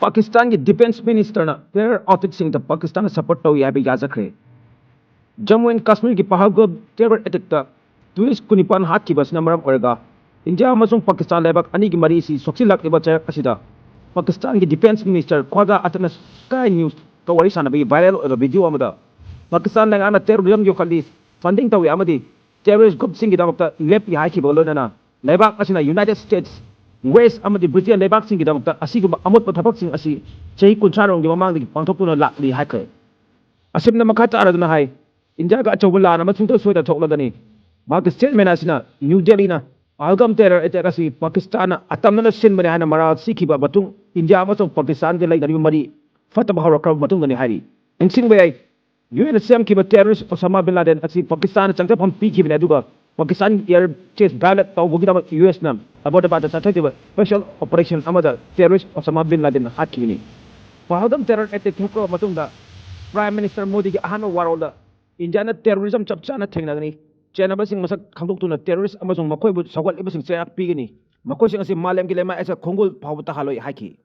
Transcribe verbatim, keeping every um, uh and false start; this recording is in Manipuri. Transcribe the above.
ꯄꯥꯀꯤꯁꯇꯥꯟꯒꯤ ꯗꯤꯐꯦꯟꯁ ꯃꯤꯅꯤꯁꯇꯔꯅ ꯇꯦꯔꯔ ꯑꯥꯎꯠꯐꯤꯠꯁꯤꯡꯗ ꯄꯥꯀꯤꯁꯇꯥꯟꯅ ꯁꯄꯣꯔꯠ ꯇꯧꯏ ꯍꯥꯏꯕ ꯌꯥꯖꯈ꯭ꯔꯦ꯫ ꯖꯝꯃꯨ ꯑꯦꯟ ꯀꯥꯁꯃꯤꯔꯒꯤ ꯄꯍꯜꯒꯥꯝ ꯇꯦꯔꯔ ꯑꯦꯇꯦꯛꯇ ꯇꯨꯔꯤꯁ ꯀꯨꯟꯅꯤꯄꯥꯟ ꯍꯥꯠꯈꯤꯕ ꯑꯁꯤꯅ ꯃꯔꯝ ꯑꯣꯏꯔꯒ ꯏꯟꯗꯤꯌꯥ ꯑꯃꯁꯨꯡ ꯄꯥꯀꯤꯁꯇꯥꯟ ꯂꯩꯕꯥꯛ ꯑꯅꯤꯒꯤ ꯃꯔꯤ ꯑꯁꯤ ꯁꯣꯛꯆꯤꯜꯂꯛꯂꯤꯕ ꯆꯩꯔꯛ ꯑꯁꯤꯗ ꯄꯥꯀꯤꯁꯇꯥꯟꯒꯤ ꯗꯤꯐꯦꯟꯁ ꯃꯤꯅꯤꯁꯇꯔ ꯈ꯭ꯋꯥꯖꯥ ꯑꯇꯅ ꯁ꯭ꯀꯥꯏ ꯅ꯭ꯌꯨꯁꯀ ꯋꯥꯔꯤ ꯁꯥꯟꯅꯕꯒꯤ ꯚꯥꯏꯔꯦꯜ ꯑꯣꯏꯕ ꯚꯤꯗꯤꯑꯣ ꯑꯃꯗ ꯄꯥꯀꯤꯁꯇꯥꯟ ꯂꯩꯉꯥꯛꯅ ꯇꯦꯔꯣꯔꯤꯖꯝ ꯌꯣꯛꯈꯠꯂꯤ, ꯐꯟꯗꯤꯡ ꯇꯧꯏ ꯑꯃꯗꯤ ꯇꯦꯔꯣꯔꯤꯁ ꯒ꯭ꯔꯨꯞꯁꯤꯡꯒꯤꯗꯃꯛꯇ ꯂꯦꯞꯄꯤ ꯍꯥꯏꯈꯤꯕꯒ ꯂꯣꯏꯅꯅ ꯂꯩꯕꯥꯛ ꯑꯁꯤꯅ ꯌꯨꯅꯥꯏꯇꯦꯗ ꯁ꯭ꯇꯦꯠꯁ, ꯋꯦꯁ ꯑꯃꯗꯤ ꯕ꯭ꯔꯤꯇꯦꯟ ꯂꯩꯕꯥꯛꯁꯤꯡꯒꯤꯗꯃꯛꯇ ꯑꯁꯤꯒꯨꯝꯕ ꯑꯃꯣꯠꯄ ꯊꯕꯛꯁꯤꯡ ꯑꯁꯤ ꯆꯍꯤ ꯀꯨꯟꯊ꯭ꯔꯥ ꯔꯣꯝꯒꯤ ꯃꯃꯥꯡꯗꯒꯤ ꯄꯥꯡꯊꯣꯛꯇꯨꯅ ꯂꯥꯛꯂꯤ ꯍꯥꯏꯈ꯭ꯔꯦ꯫ ꯑꯁꯤꯝꯅ ꯃꯈꯥ ꯇꯥꯔꯗꯨꯅ ꯍꯥꯏ, ꯏꯟꯗꯤꯌꯥꯒ ꯑꯆꯧꯕ ꯂꯥꯟ ꯑꯃ ꯁꯨꯡꯁꯣꯏ ꯁꯣꯏꯗꯅ ꯊꯣꯛꯂꯒꯅꯤ꯫ ꯃꯍꯥꯛꯀꯤ ꯁ꯭ꯇꯦꯠꯃꯦꯟ ꯑꯁꯤꯅ ꯅ꯭ꯌꯨ ꯗꯦꯜꯂꯤꯅ ꯄꯍꯜꯒꯥꯝ ꯇꯦꯔꯔ ꯑꯦꯇꯦꯛ ꯑꯁꯤ ꯄꯥꯀꯤꯁꯇꯥꯟꯅ ꯑꯇꯝꯅꯅ ꯁꯤꯟꯕꯅꯤ ꯍꯥꯏꯅ ꯃꯔꯥꯜ ꯁꯤꯈꯤꯕ ꯃꯇꯨꯡ ꯏꯟꯗꯤꯌꯥ ꯑꯃꯁꯨꯡ ꯄꯥꯀꯤꯁꯇꯥꯟꯒꯤ ꯂꯩꯅꯔꯤꯕ ꯃꯔꯤ ꯐꯠꯇꯕ ꯍꯧꯔꯛꯈ꯭ꯔꯕ ꯃꯇꯨꯡꯗꯅꯤ ꯍꯥꯏꯔꯤ꯫ ꯅꯤꯡꯁꯤꯡꯕ ꯌꯥꯏ, ꯌꯨ ꯑꯦꯟꯅ ꯁꯦꯝꯈꯤꯕ ꯇꯦꯔꯣꯔꯤꯁ ꯑꯣꯁꯥꯃꯥ ꯕꯤꯟ ꯂꯥꯗꯦꯟ ꯑꯁꯤ ꯄꯥꯀꯤꯁꯇꯥꯟꯅ ꯆꯪꯖꯐꯝ ꯄꯤꯈꯤꯕꯅꯤ, ꯑꯗꯨꯒ ꯄꯥꯀꯤꯁꯇꯥꯟꯒꯤ ꯑꯦꯌꯔ ꯁ꯭ꯄꯦꯁ ꯚꯥꯏꯑꯣꯂꯦꯠ ꯇꯧꯕꯒꯤꯗꯃꯛ ꯌꯨ ꯑꯦꯁꯅ ꯑꯕꯣꯇꯥꯕꯥꯗꯇ ꯆꯠꯊꯈꯤꯕ ꯁ꯭ꯄꯦꯁꯦꯜ ꯑꯣꯄꯔꯦꯁꯟ ꯑꯃꯗ ꯇꯦꯔꯣꯔꯤꯁ ꯑꯣꯁꯥꯃꯥ ꯕꯤꯟ ꯂꯥꯗꯦꯟ ꯍꯥꯠꯈꯤꯕꯅꯤ꯫ ꯄꯍꯜꯒꯥꯝ ꯇꯦꯔꯣꯔ ꯑꯦꯇꯦꯛ ꯊꯣꯛꯈ꯭ꯔꯕ ꯃꯇꯨꯡꯗ ꯄ꯭ꯔꯥꯏꯝ ꯃꯤꯅꯤꯁꯇꯔ ꯃꯣꯗꯤꯒꯤ ꯑꯍꯥꯟꯕ ꯋꯥꯔꯣꯜꯗ ꯏꯟꯗꯤꯌꯥꯅ ꯇꯦꯔꯣꯔꯤꯖꯝ ꯆꯞ ꯆꯥꯅ ꯊꯦꯡꯅꯒꯅꯤ, ꯆꯦꯟꯅꯕꯁꯤꯡ ꯃꯁꯛ ꯈꯪꯗꯣꯛꯇꯨꯅ ꯇꯦꯔꯣꯔꯤꯁ ꯑꯃꯁꯨꯡ ꯃꯈꯣꯏꯕꯨ ꯁꯧꯒꯠꯂꯤꯕꯁꯤꯡ ꯆꯩꯔꯥꯛ ꯄꯤꯒꯅꯤ, ꯃꯈꯣꯏꯁꯤꯡ ꯑꯁꯤ ꯃꯥꯂꯦꯝꯒꯤ ꯂꯩꯃꯥꯏ ꯑꯁꯤꯗ ꯈꯣꯡꯒꯨꯜ ꯐꯥꯎꯕ ꯇꯥꯍꯜꯂꯣꯏ ꯍꯥꯏꯈꯤ꯫